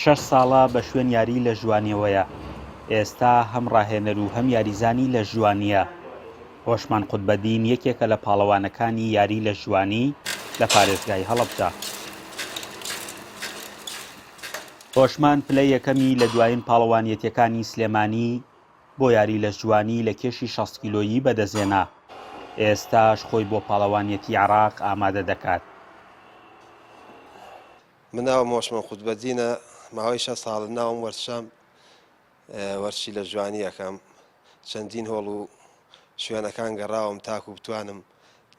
شەش ساڵە بە شوێن یاری لەشجوانیەوەیە، ئێستا هەم ڕاهێنەر و هەم یاریزانی لەشجوانییە. هۆشمان قوتبەدین یەکێکە لە پاڵەوانەکانی یاری لەشجوانی لە پارێزگای هەڵەبجە. هۆشمان پلەی یەکەمی لە دوایین پاڵەوانیەتیەکانی سلێمانی بۆ یاری لەشجوانی لە کێشی 60 کیلۆیی بەدەستهێنا، ئێستاش خۆی بۆ پاڵەوانیەتی عێراق ئامادە دەکات. من ناوم هۆشمەند قوتبەدینە، ماوەی شەش ساڵە ناوم وەرزشەم، وەرزشی لەشجوانی ئەکەم، چەندین هۆڵ و شوێنەکان گەڕاوم تاکو بتوانم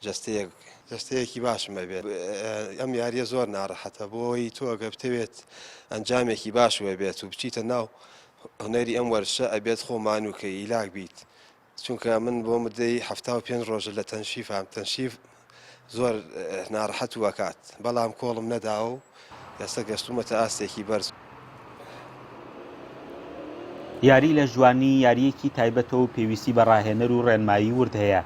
جەستەیەک جەستەیەکی باشم هەبێت. ئەم یاریە زۆر ناڕەحەتە بۆی تۆ ئەگەر بتەوێت ئەنجامێکی باش هەبێت و بچیتە ناو هونەری ئەم وەرزشە ئەبێت خۆ مانووکەی هیلاک بیت چونکە من بۆ مدەی 75 ڕۆژە لە تەنشیفام تەنشیف زۆر ناڕەحەت و ئەکات بەڵام کۆڵم نەداوە و ئێستا گەشتومەتە ئاستێکی بەرز. یاری لەشجوانی یارییەکی تایبەتە و پێویستی بە ڕاهێنەر و ڕێنمایی ورد هەیە،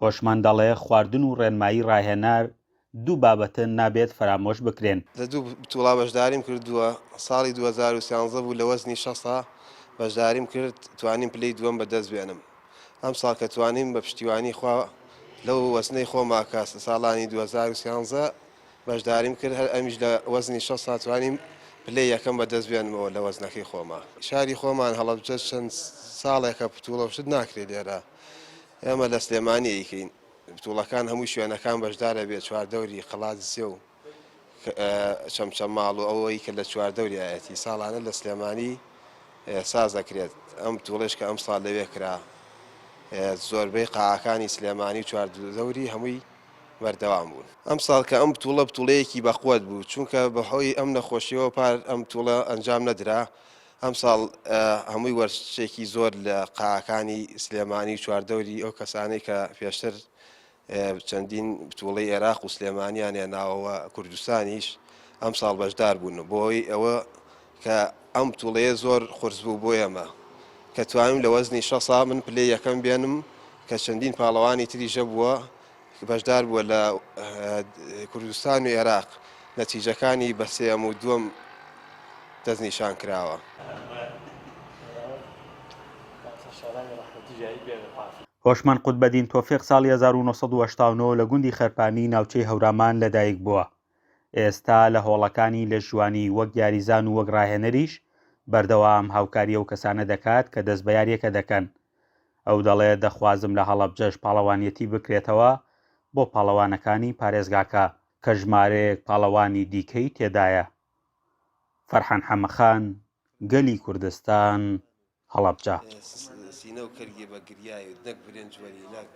هۆشمەند دەڵێ خواردن و ڕێنمایی ڕاهێنەر دوو بابەتن نابێت فەرامۆش بکرێن. لە دوو بتوڵا بەشداریم کردووە، ساڵی 2013 بوو لە وەزنی شەستا بەشداریم کرد توانیم پلەی دووەم بەدەست بێنم. ئەمساڵ کە توانیم بە پشتیوانی خوا لەو وەزنەی خۆما کە ساڵانی 2013 بەشداریم کرد هەر ئەمیش لە وەزنی 60 سا توانیم پلەی یەکەم بەدەست بێنمەوە لە وەزنەکەی خۆما. شاری خۆمان هەڵەبجە چەند ساڵێکە بتوڵە و شت ناکرێت لێرە ئێمە لە سلێمانی ئەیکەین بتوڵەکان هەموو شوێنەکان بەشدارە بێت چواردەوری قەڵادزێ و چەمچەماڵ و ئەوەی کە لە چواردەوریایەتی ساڵانە لە سلێمانی ساز دەکرێت، ئەم بتوڵەیش کە ئەمساڵ لەوێ کرا زۆربەی قاعەکانی سلێمانی و چواردەوری هەمووی بەردەوام بوون. ئەمساڵ کە ئەم بتوڵە بتوڵەیەکی بەقوەت بوو، چونکە بەهۆی ئەم نەخۆشیەوە پار ئەم بتوڵە ئەنجام نەدرا، ئەمساڵ هەمووی وەرزشێکی زۆر لە قاعەکانی سلێمانی و چواردەوری ئەو کەسانەی کە پێشتر چەندین بتوڵەی ئێراق و سلێمانیان هێناوەوە کوردستانیش ئەمساڵ بەشدار بوون بۆی ئەوە کە ئەم بتوڵەیە زۆر قورس بوو بۆ ئێمە کە توانیم لە وەزنی شەسا من پلەی یەکەم بێنم کە چەندین پاڵەوانی تریشە بووە بەشدار بووە لە کوردستان و ئێراق نەتیجەکانی بە سێیەم و دووەم دەستنیشان کراوە. هۆشمەند قوتبەدین تۆفیق ساڵی 1989 لە گوندی خەرپانی ناوچەی هەورامان لەدایک بووە. ئێستا لە هۆڵەکانی لەشجوانی وەک یاریزان و وەک ڕاهێنەریش بەردەوام هاوکاری ئەو کەسانە دەکات کە دەست بە یارییەکە دەکەن. ئەو دەڵێ دەخوازم لە هەڵەبجەش پاڵەوانیەتی بکرێتەوە بۆ پاڵەوانەکانی پارێزگاکە کە ژمارەیەک پاڵەوانی دیکەی تێدایە. فەرحان حەمەخان، گەلی کوردستان، هەڵەبجە. سینە و کەرگێ بە گریای و نەک برنج وەری نەک.